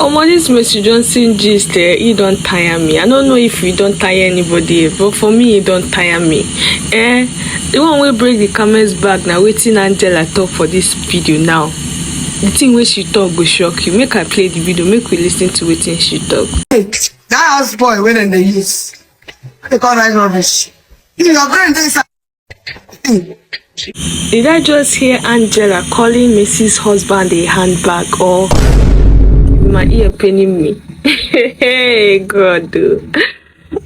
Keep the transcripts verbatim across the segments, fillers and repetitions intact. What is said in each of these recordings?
Omo, this Mercy Johnson gist, eh, he don tire me. I don't know if he don tire anybody, eh, but for me, he don tire me. Eh, the one wey break the camel's back na wetin Angela talk for this video now. The thing wey she talk go shock you. Make I play the video, make we listen to wetin she talk. That house boy wey dem dey use, they call that rubbish. Your brain dey inside. Did I just hear Angela calling Missus Husband a handbag, or is my ear paining me? Hey, God, oh.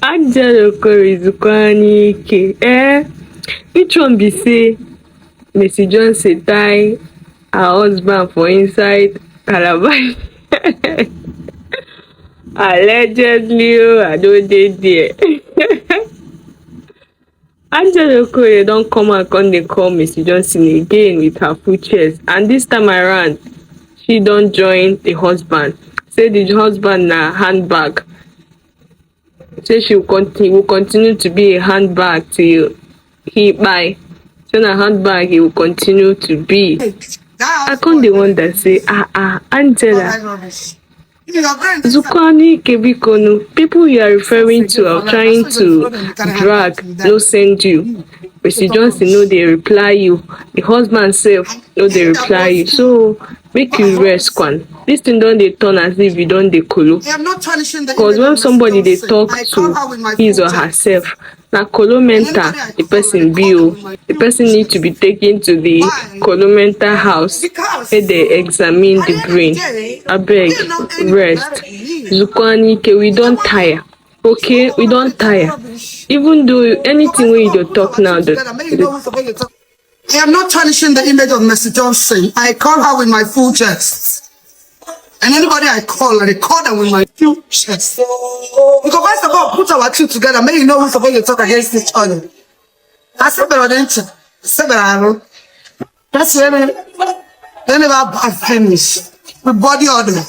Angela Okori Zukwanike, eh? Which one be say Missus Johnson tie her husband for inside calabash? Allegedly, oh, I don't dey there. Angela Okoye don come out come dey call Missus Johnson again with her full chest, and this time around, she don join the husband. Say the husband na handbag. Say she will continue, will continue to be a handbag till he buy. Say na handbag he will continue to be. I come dey wonder say, ah ah, Angela, Zukwanike bikonu, people you are referring to are trying to drag, no send you. Missus Johnson no dey reply you. The husband sef no dey reply you. So make you rest, kwan. This thing don dey turn as if you don dey kolo. Because when somebody dey talk to his or herself, na kolo mental the person be o. The person need to be taken to the kolo mental house, make they examine the brain. Abeg, rest. Zukwanike, we don tire. Okay, we don tire. Even though anything wey you dey talk now, the, the I am not tarnishing the image of Mercy Johnson. I call her with my full chest. And anybody I call, I call them with my full chest. Because first of all, put our two together, make you know who's supposed to talk against each other. I said, but I didn't. I said, but I don't. That's when I, they never bad finish. With body odor.